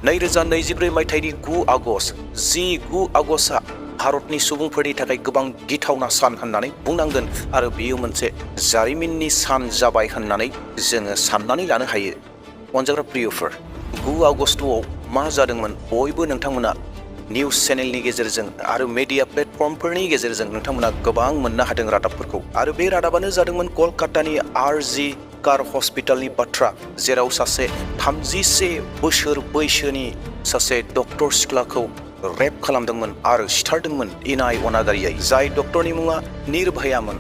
2024 मायथाइनि 9 आगस्ट 9 आगस्टआ भारतनि सुबुंफोरनि थाखाय गोबां गिथावना सान होननानै बुंनांगोन आरो बेयो मोनसे जारिमिननि सान जाबाय होननानै जोङो साननानै लानो हायो। अनजाग्रा प्रियफोर, 9 आगस्टआव मा जादोंमोन बयबो नोंथांमोना निउज चेनेलनि गेजेरजों आरो मीडिया प्लेटफर्मफोरनि गेजेरजों नोंथांमोना गोबां मोननो हादों रादाबफोरखौ आरो बे रादाबानो जादोंमोन कलकातानि आरजि कार हस्पिटालनि बाथ्रा, जेराव सासे 31 बोसोर बैसोनि सासे डक्टर सिख्लाखौ रेप खालामदोंमोन आरो सिथारदोंमोन इनाय अनागारियै, जाय डक्टरनि मुङा निर्भयामोन।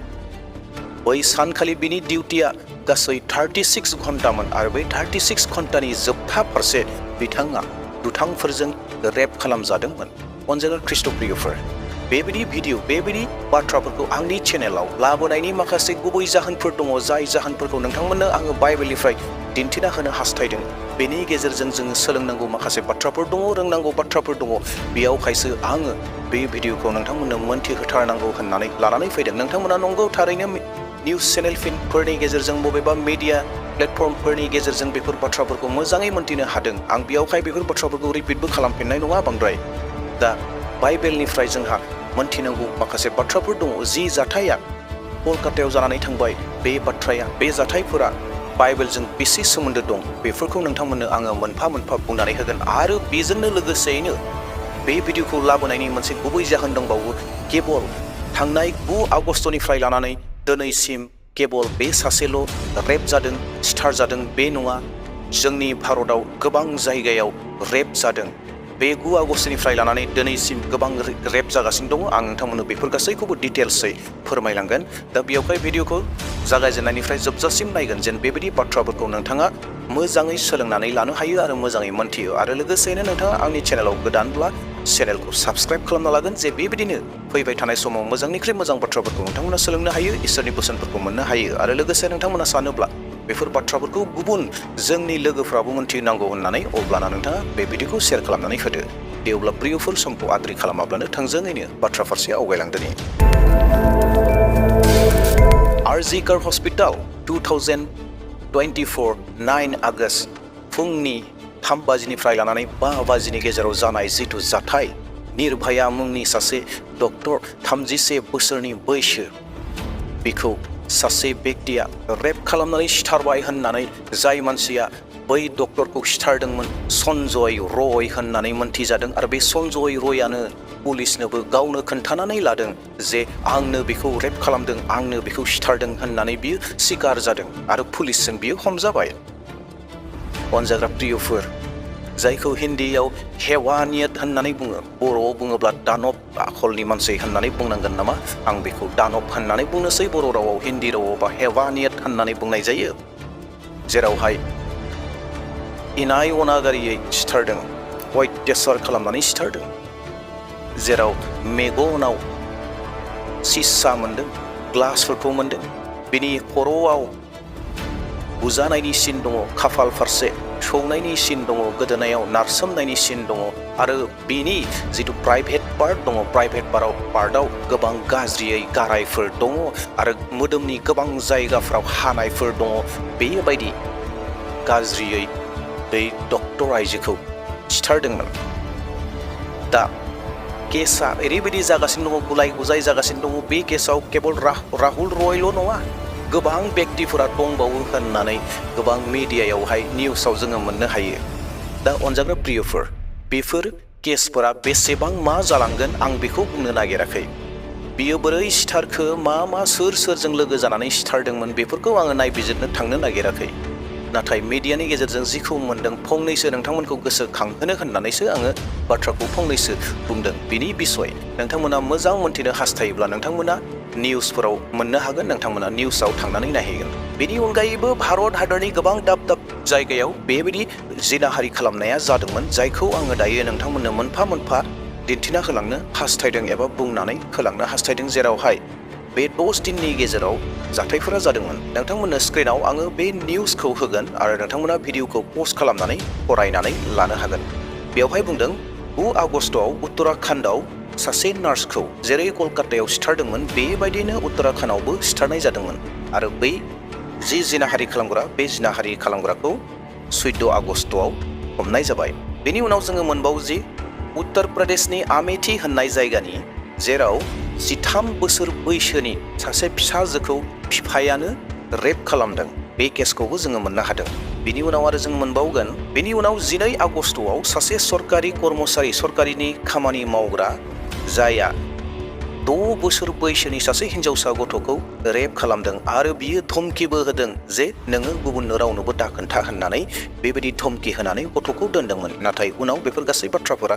बै सानखालि बिनि डिउटिया गासै 36 घन्टामोन आरो बै 36 घन्टानि जोबथा फारसे बिथाङा दुथांफोरजों रेप खालामजादोंमोन। अनजाग्रा ख्रीष्टप्रियफोर, बेबायदि भिडिअ बेबायदि बाथ्राफोरखौ आंनि चेनेलाव लाबोनायनि माखासे गुबै जाहोनफोर दङ, जाय जाहोनफोरखौ नोंथांमोननो आङो बाइबेलनिफ्राय दिन्थिना होनो हास्थायदों। बेनि गेजेरजों जोङो सोलोंनांगौ माखासे बाथ्राफोर दङ, रोंनांगौ बाथ्राफोर दङ। बेयावहायसो आङो बे भिडिअखौ नोंथांमोननो मोनथिहोथारनांगौ होननानै लानानै फैदों। नोंथांमोना नंगौ थारैनो निउज चेनेलफोरनि गेजेरजों बबेबा मीडिया प्लेटफर्मफोरनि गेजेरजों बेफोर बाथ्राफोरखौ मोजाङै मोनथिनो हादों। आं बेयावहाय बेफोर बाथ्राफोरखौ रिपिटबो खालामफिननाय नङा बांद्राय। दा बाइबेलनिफ्राय जोंहा मोनथिनांगौ माखासे बाथ्राफोर दङ। जि जाथाया कलकातायाव जानानै थांबाय, बे बाथ्राया, बे जाथायफोरा बाइबेलजों बेसे सोमोन्दो दं, बेफोरखौ नोंथांमोननो आङो मोनफा मोनफा बुंनानै होगोन। आरो बेजोंनो लोगोसेयैनो बे भिडिअखौ लाबोनायनि मोनसे गुबै जाहोन दंबावो। केबल थांनाय 9 आगस्टनिफ्राय लानानै दिनैसिम केबल बे सासेल' रेप जादों, सिथार जादों बे नङा। जोंनि भारताव गोबां जायगायाव रेप जादों। बे 9 आगस्टनिफ्राय लानानै दिनैसिम गोबां रेप जागासिनो दङ। आं नोंथांमोननो बेफोर गासैखौबो डिटेल्सै फोरमायलांगोन। दा बेयावहाय भिडिअखौ जागायजेननायनिफ्राय जोबजासिम नायगोन, जेन बेबायदि बाथ्राफोरखौ नोंथाङा मोजाङै सोलोंनानै लानो हायो आरो मोजाङै मोनथियो। आरो लोगोसेयैनो नोंथाङा आंनि चेनेलाव गोदानब्ला चेनेलखौ साबस्क्राइब खालामना लागोन, जे बेबायदिनो फैबाय थानाय समाव मोजांनिख्रुइ मोजां बाथ्राफोरखौ नोंथांमोना सोलोंनो हायो, इसोरनि बोसोनफोरखौ मोननो हायो। आरो लोगोसे नोंथांमोना सानोब्ला बेफोर बाथ्राफोरखौ गुबुन जोंनि लोगोफ्राबो मोनथिनांगौ होननानै, अब्लाना नोंथाङा बे भिडिअखौ शेयार खालामनानै होदो। दे अब्ला प्रियफोर, समखौ आद्रि खालामाब्लानो थोंजोङैनो बाथ्रा फारसे आवगायलांदोनि। आरजि कार हस्पिटाल 2024 9 आगस्ट फुंनि 3 बाजिनिफ्राय लानानै 5 बाजिनि गेजेराव जानाय जिथु जाथाय, निर्भया मुंनि सासे डक्टर 31 बोसोरनि बैसो, बिखौ सासे बेक्तिया रेप खालामनानै सिथारबाय होननानै जाय मानसिया बै डक्टरखौ सिथारदोंमोन सन्जय रय होननानै मोनथिजादों। आरो बे सन्जय रयानो पुलिसनोबो गावनो खोन्थानानै लादों जे आंनो बेखौ रेप खालामदों, आंनो बेखौ सिथारदों होननानै बियो सिकार जादों आरो पुलिसजों बियो हमजाबाय। अनजाग्रा प्रियफोर, जायखौ हिन्दीयाव हेवानियत होननानै बुङो, बर'आव बुङोब्ला दानब आखलनि मानसि होननानै बुंनांगोन नामा? आं बेखौ दानब होननानै बुंनोसै बर' रावाव। हिन्दी रावाव बा हेवानियत होननानै बुंनाय जायो, जेरावहाय इनाय अनागारियै सिथारदों, अत्याचार खालामनानै सिथारदों, जेराव मेगनाव सिसा मोन्दों, ग्लासफोरखौ मोन्दों, बिनि खर'आव बुजानायनि सिन दङ, खाफाल फारसे सौनायनि सिन दङ, गोदोनायाव नारसोमनायनि सिन दङ आरो बिनि जिथु प्राइभेट पार्ट दङ, प्राइभेट पार्टआव गोबां गाज्रियै गारायफोर दङ आरो मोदोमनि गोबां जायगाफ्राव हानायफोर दङ। बेबायदि गाज्रियै बै डक्टर आइजोखौ सिथारदोंमोन। दा केसआ ओरैबायदि जागासिनो दङ, गुलाय गुजाय जागासिनो दङ। बे केसआव केवल राहुल रयल' नङा, गोबां बेक्तिफोरा दंबावो होननानै गोबां मिडियायावहाय निउसाव जोङो मोननो हायो। दा अनजाग्रा प्रियफोर, बेफोर केसफोरा बेसेबां मा जालांगोन आं बेखौ बुंनो नागिराखै। बियो बोरै सिथारखो, मा सोर सोरजों लोगो जानानै सिथारदोंमोन, बेफोरखौ आङो नायबिजिरनो थांनो नागिराखै। नाथाय मिडियानि गेजेरजों जिखौ मोनदों, फंनैसो नोंथांमोनखौ गोसोखांहोनो होननानैसो आङो बाथ्राखौ फंनैसो बुंदों। बिनि बिसय नोंथांमोना मोजां मोनथिनो हास्थायोब्ला नोंथांमोना निउसफोराव मोननो हागोन, नोंथांमोना निउसाव थांनानै नायहैगोन। बेनि अनगायैबो भारत हादरनि गोबां दाब दाब जायगायाव बेबायदि जिनाहारि खालामनाया जादोंमोन, जायखौ आङो दायो नोंथांमोननो मोनफा मोनफा दिन्थिना होलांनो हास्थायदों एबा बुंनानै होलांनो हास्थायदों, जेरावहाय बे 10 दिननि गेजेराव जाथायफोरा जादोंमोन। नोंथांमोननो स्क्रिनाव आङो बे निउसखौ होगोन आरो नोंथांमोना भिडिअखौ पस्ट खालामनानै फरायनानै लानो हागोन। बेवहाय बुंदों 9 आगस्टआव उत्तराखन्डआव सासे नार्सखौ जेरै कलकातायाव सिथारदोंमोन, बेबायदिनो उत्तराखन्डआवबो सिथारनाय जादोंमोन। आरो बै जिनाहारि खालामग्रा, बे जिनाहारि खालामग्राखौ 14 आगस्टआव हमनाय जाबाय। बेनि उनाव जोङो मोनबावो जि उत्तर प्रदेशनि आमेठी होननाय जायगानि जेराव 13 बोसोर बैसोनि सासे फिसाजोखौ बिफायानो रेप खालामदों बे केसखौबो जोङो मोननो हादों। बिनि उनाव आरो जों मोनबावगोन बेनि उनाव 12 आगस्टआव सासे सरकारि कर्मचारि सरकारिनि खामानि मावग्रा जाया 6 बोसोर बैसोनि सासे हिनजावसा गथ'खौ रेप खालामदों आरो बियो धमकिबो होदों जे नोङो गुबुननो रावनोबो दाखोन्था होननानै बेबायदि धमकि होनानै गथ'खौ दोनदोंमोन। नाथाय उनाव बेफोर गासै बाथ्राफोरा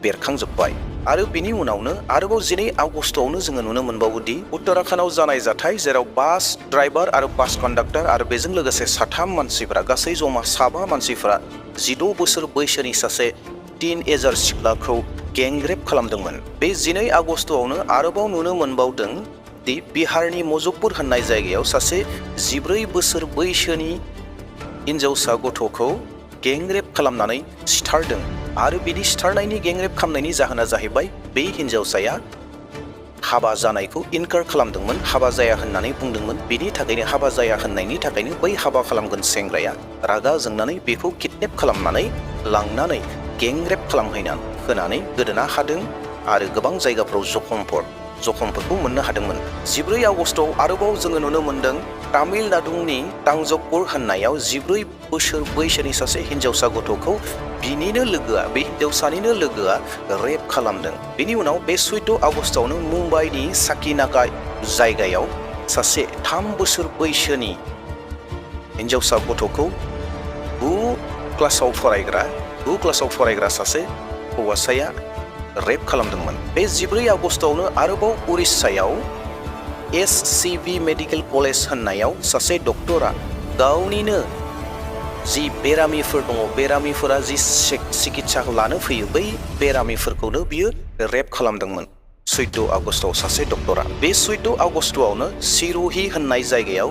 बेरखांजोब्बाय आरो बिनि उनावनो आरोबाव 12 आगस्टआवनो जोङो नुनो मोनबावोदि उत्तराखन्डआव जानाय जाथाय जेराव बास ड्राइभार आरो बास कन्डाक्टर आरो बेजों लोगोसे 3 मानसिफोरा गासै जमा 7 मानसिफोरा 16 बोसोर बैसोनि सासे टिन एजार सिख्लाखौ गेंरेप खालामदोंमोन। बे 12 आगस्टआवनो आरोबाव नुनो मोनबावदों दि बिहारनि मजफ्फर होननाय जायगायाव सासे 14 बोसोर बैसोनि हिनजावसा गथ'खौ गेंरेप खालामनानै सिथारदों आरो बिनि सिथारनायनि गेंरेप खालामनायनि जाहोना जाहैबाय बे हिनजावसाया हाबा जानायखौ इनकार खालामदोंमोन, हाबा जाया होननानै बुंदोंमोन। बेनि थाखायनो हाबा जाया होननायनि थाखायनो बै हाबा खालामगोन सेंग्राया रागा जोंनानै बेखौ किडनेप खालामनानै लांनानै गेंरेप होनानै गोदोना हादों आरो गोबां जायगाफ्राव जखमफोरखौ मोननो हादोंमोन। 14 आगस्टआव आरोबाव जोङो नुनो मोनदों तामिलनाडुनि तांजौर होननायाव 14 बोसोर बैसोनि सासे हिनजावसा गथ'खौ बिनिनो लोगोआ बे हिनजावसानिनो लोगोआ रेप खालामदों। बेनि उनाव बे 14 आगस्टआवनो मुम्बाइनि साकिनाका जायगायाव सासे 3 बोसोर बैसोनि हिनजावसा गथ'खौ 9 क्लासाव फरायग्रा सासे हौवासाया रेप खालामदोंमोन। बे 14 आगस्टआवनो आरोबाव उरिष्यायाव SCB मेडिकेल कलेज होननायाव सासे डक्टरा गावनिनो जि बेरामिफोर दङ बेरामिफोरा जि सिकित्सा लानो फैयो बै बेरामिफोरखौनो बियो रेप खालामदोंमोन 14 आगस्टआव सासे डक्टरा। बे 14 आगस्टआवनो सिर'हि होननाय जायगायाव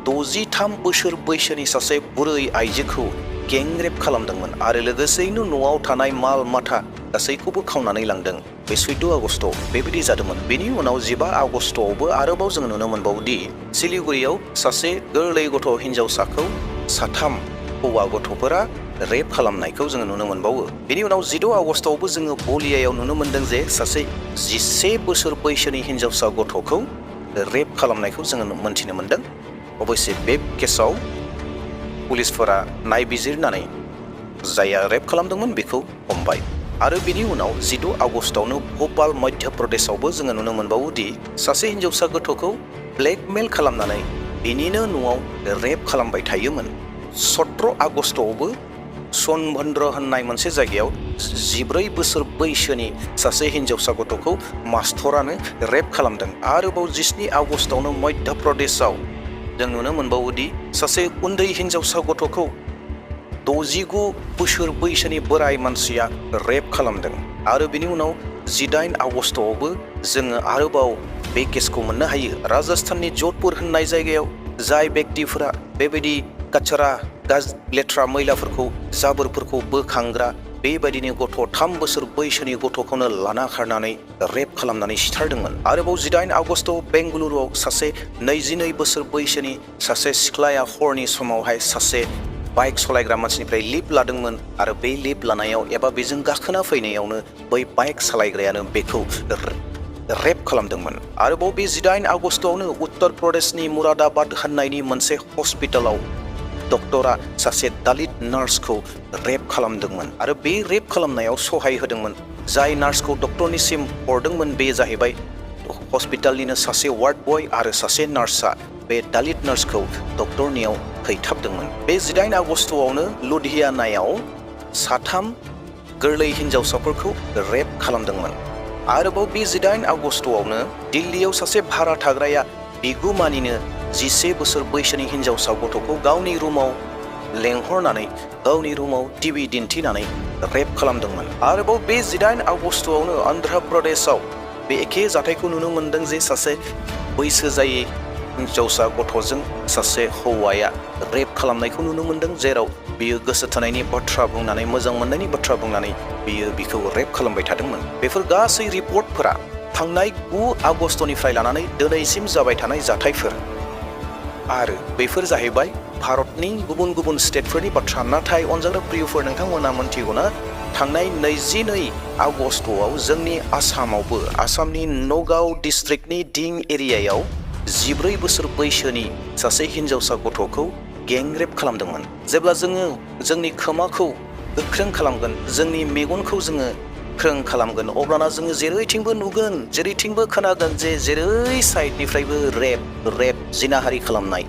63 बोसोर बैसोनि सासे बुरै आइजोखौ गेंरेप खालामदोंमोन आरो लोगोसेयैनो न'आव थानाय माल माथा गासैखौबो खावनानै लांदों। बे 14 आगस्टआव बेबायदि जादोंमोन। बेनि उनाव 15 आगस्टआवबो आरोबाव जोङो नुनो मोनबावोदि सिलिगुरियाव सासे गोरलै गथ' हिनजावसाखौ 3 हौवा गथ'फोरा रेप खालामनायखौ जोङो नुनो मोनबावो। बेनि उनाव 16 आगस्टआवबो जोङो बलियायाव नुनो मोनदों जे सासे 11 बोसोर बैसोनि हिनजावसा गथ'खौ रेप खालामनायखौ जोङो मोनथिनो मोनदों। अबयसे बे केसाव पुलिसफोरा नायबिजिरनानै जायहा रेप खालामदोंमोन बेखौ हमबाय। आरो बिनि उनाव 16 आगस्टआवनो भोपाल मध्य प्रदेशआवबो जोङो नुनो मोनबावोदि सासे हिनजावसा गथ'खौ ब्लेकमेल खालामनानै बिनिनो न'आव रेप खालामबाय थायोमोन। 17 आगस्टआवबो सोनभद्र होननाय मोनसे जायगायाव 14 बोसोर बैसोनि सासे हिनजावसा गथ'खौ मास्टरानो रेप खालामदों। आरोबाव 17 आगस्टआवनो मध्य प्रदेशआव जों नुनो मोनबावोदि सासे उन्दै हिनजावसा गथ'खौ 69 बोसोर बैसोनि बोराय मानसिया रेप खालामदों। आरो बिनि उनाव 18 आगस्टआवबो जोङो आरोबाव बे केसखौ मोननो हायो राजस्थाननि जधपुर होननाय जायगायाव जाय बेक्तिफोरा बेबायदि कचरा लेथ्रा मैलाफोरखौ जाबोरफोरखौ बोखांग्रा बेबायदिनो 3 बोसोर बैसोनि गथ'खौनो लाना खारनानै रेप खालामनानै सिथारदोंमोन। आरोबाव 18 आगस्टआव बेंगलुरुआव सासे 22 बोसोर बैसोनि सासे सिख्लाया हरनि समावहाय सासे बाइक सालायग्रा मानसिनिफ्राय लिफ्ट लादोंमोन आरो बे लिफ्ट लानायाव एबा बेजों गाखोना फैनायावनो बै बाइक सालायग्रायानो बेखौ रेप खालामदोंमोन। आरोबाव बे 18 आगस्टआवनो उत्तर प्रदेशनि मुरादाबाद होननायनि मोनसे हस्पिटालाव डक्टरा सासे दलित नार्सखौ रेप खालामदोंमोन आरो बे रेप खालामनायाव सहाय होदोंमोन। जाय नार्सखौ डक्टरनिसिम हरदोंमोन बे जाहैबाय हस्पिटालनिनो सासे वार्ड बय आरो सासे नार्सआ बे दलित नार्सखौ डक्टरनियाव हैथाबदोंमोन। बे 18 आगस्टआवनो लुधियानायाव 3 गोरलै हिनजावसाफोरखौ रेप खालामदोंमोन। आरोबाव बे 18 आगस्टआवनो दिल्लीयाव सासे भारा थाग्राया बिगुमानिनो 11 बोसोर बैसोनि हिनजावसा गथ'खौ गावनि रुमाव लेंहरनानै गावनि रुमाव टिभि दिन्थिनानै रेप खालामदोंमोन। आरोबाव बे 18 आगस्टआवनो अन्ध्र प्रदेशआव बे एखे जाथायखौ नुनो मोनदों जे सासे बैसो जायै हिनजावसा गथ'जों सासे हौवाया रेप खालामनायखौ नुनो मोनदों जेराव बियो गोसो थोनायनि बाथ्रा बुंनानै मोजां मोननायनि बाथ्रा बुंनानै बिखौ रेप खालामबाय थादोंमोन। बेफोर गासै रिपर्टफोरा थांनाय 9 आगस्टनिफ्राय लानानै दिनैसिम जाबाय थानाय जाथायफोर आरो बेफोर जाहैबाय भारतनि गुबुन गुबुन स्टेटफोरनि बाथ्रा। नाथाय अनजाग्रा प्रियफोर नोंथांमोना मोनथिगौना थांनाय 22 आगस्टआव जोंनि आसामावबो आसामनि नगाव डिस्ट्रिक्टनि दिं एरियायाव 14 बोसोर बैसोनि सासे हिनजावसा गथ'खौ गेंरेप खालामदोंमोन। जेब्ला जोङो जोंनि खोमाखौ गोख्रों खालामगोन, जोंनि मेगनखौ जोङो गोख्रों खालामगोन, अब्लाना जोङो जेरैथिंबो नुगोन, जेरैथिंबो खोनागोन जे जेरै साइडनिफ्रायबो रेप जिनाहारि खालामनाय।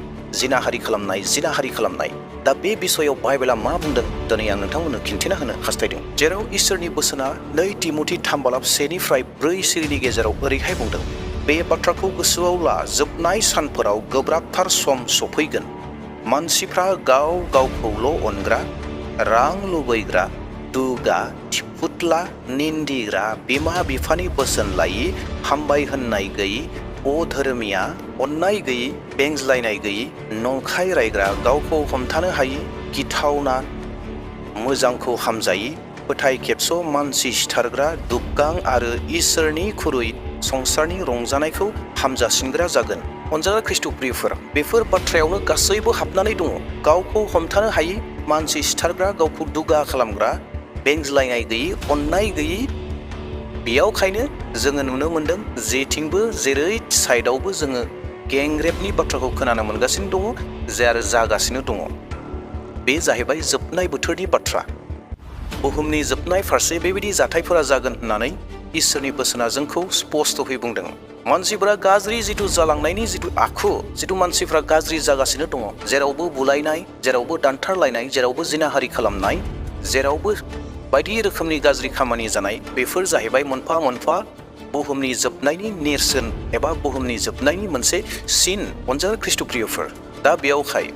दा बे बिसयाव बाइबेला मा बुंदों दिनै आं नोंथांमोननो खिन्थिना होनो हास्थायदों। जेराव इसोरनि बोसोना 2 तिमथि 3:1-4 सिरिनि गेजेराव ओरैहाय बुंदों, बे बाथ्राखौ गोसोआव ला, जोबनाय सानफोराव गोब्राबथार सम सफैगोन। मानसिफ्रा गाव गावखौल' अनग्रा, रां लुबैग्रा, दुगा, फुथला, निन्दिग्रा, बिमा बिफानि बोसोन लायि, हामबाय होननाय गैयि, अधोरोमिया, अननाय गैयि, बेंज्लायनाय गैयि, नंखाय रायग्रा, गावखौ हमथानो हायि, गिथावना, मोजांखौ हामजायि, फोथाय खेबस', मानसि सिथारग्रा, दुबगां आरो इसोरनिख्रुइ संसारनि रंजानायखौ हामजासिनग्रा जागोन। अनजाग्रा ख्रीष्टप्रियफोर, बेफोर बाथ्रायावनो गासैबो हाबनानै दङ। गावखौ हमथानो हायि, मानसि सिथारग्रा, गावखौ दुगा खालामग्रा, बेंज्लायनाय गैयि, अननाय गैयि। बेयावखायनो जोङो नुनो मोनदों जेथिंबो जेरै साइडआवबो जोङो गेंरेपनि बाथ्राखौ खोनानो मोनगासिनो दङ, जे आरो जागासिनो दङ। बे जाहैबाय जोबनाय बोथोरनि बाथ्रा। बुहुमनि जोबनाय फारसे बेबायदि जाथायफोरा जागोन होननानै इसोरनि बोसोना जोंखौ स्पष्टयै बुंदों। मानसिफोरा गाज्रि जिथु जालांनायनि जिथु आखु, जिथु मानसिफ्रा गाज्रि जागासिनो दङ, जेरावबो बुलायनाय, जेरावबो दानथारलायनाय, जेरावबो जिनाहारि खालामनाय, जेरावबो बायदि रोखोमनि गाज्रि खामानि जानाय, बेफोर जाहैबाय मोनफा मोनफा बुहुमनि जोबनायनि नेरसोन एबा बुहुमनि जोबनायनि मोनसे सिन। अनजाग्रा ख्रीष्टप्रियफोर, दा बेयावहाय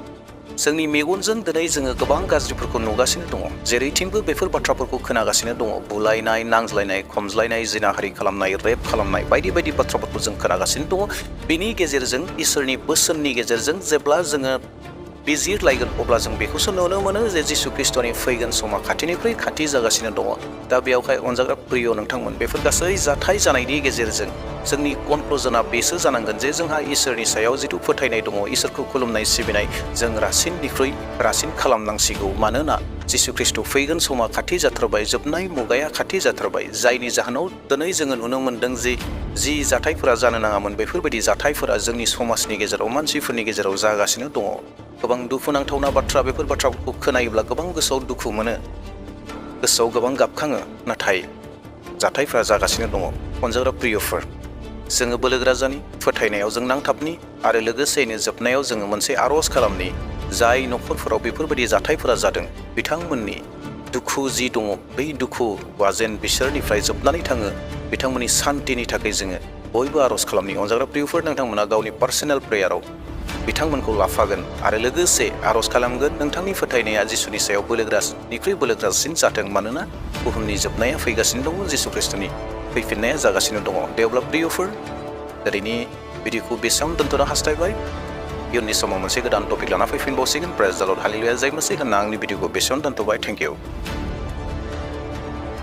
जोंनि मेगनजों दिनै जोङो गोबां गाज्रिफोरखौ नुगासिनो दङ। जेरैथिंबो बेफोर बाथ्राफोरखौ खोनागासिनो दङ। बुलायनाय, नांज्लायनाय, खमज्लायनाय, जिनाहारि खालामनाय, रेप खालामनाय, बायदि बायदि बाथ्राफोरखौ जों खोनागासिनो दङ। बेनि गेजेरजों इसोरनि बोसोननि गेजेरजों जेब्ला जोङो बिजिरलायगोन, अब्ला जों बेखौसो नुनो मोनो जे जिसु ख्रीष्टनि फैगोन समा खाथिनिफ्राय खाथि जागासिनो दङ। दा बेयावहाय अनजाग्रा प्रिय नोंथांमोन, बेफोर गासै जाथाय जानायनि गेजेरजों जोंनि कनक्लुजना बेसो जानांगोन जे जोंहा इसोरनि सायाव जिथु फोथायनाय दङ, इसोरखौ खुलुमनाय सिबिनाय, जों रासिननिख्रुइ रासिन खालामनांसिगौ। मानोना जिसु ख्रीष्ट फैगोन समा खाथि जाथारबाय, जोबनाय मुगाया खाथि जाथारबाय, जायनि जाहोनाव दिनै जोङो नुनो मोनदों जि जाथायफोरा जानो नाङामोन, बेफोरबायदि जाथायफोरा जोंनि समाजनि गेजेराव, मानसिफोरनि गेजेराव जागासिनो दङ। गोबां दुखुनांथावना बाथ्रा, बेफोर बाथ्राफोरखौ खोनायोब्ला गोबां गोसोआव दुखु मोनो, गोसोआव गोबां गाबखाङो, नाथाय जाथायफ्रा जागासिनो दङ। अनजाग्रा प्रियफोर, जोङो बोलोगोराजानि फोथायनायाव जों नांथाबनि आरो लोगोसेयैनो जोबनायाव जोङो मोनसे आर'ज खालामनि, जाय न'खरफोराव बेफोरबायदि जाथायफोरा जादों, बिथांमोननि दुखु जि दङ, बै दुखुआ जेन बिसोरनिफ्राय जोबनानै थाङो, बिथांमोननि सान्तिनि थाखाय जोङो बयबो आर'ज खालामनि। अनजाग्रा प्रियफोर, नोंथांमोना गावनि पार्सनेल प्रेयाराव बिथांमोनखौ लाफागोन आरो लोगोसे आर'ज खालामगोन नोंथांनि फोथायनाया जिसुनि सायाव बोलोगोरानिख्रुइ बोलोगोरासिन जाथों। मानोना बुहुमनि जोबनाया फैगासिनो दङ, जिसु ख्रीष्टनि फैफिननाया जागासिनो दङ। दे अब्ला प्रियफोर, दिनैनि भिडिअखौ बेसेबां दोनथ'नो हास्थायबाय। इयुननि समाव मोनसे गोदान टपिक लाना फैफिनबावसिगोन। प्रेज द लर्ड, हालेलुया, जय मसीह होनना आंनि भिडिअखौ बेसेबां दोनथ'बाय। Thank you.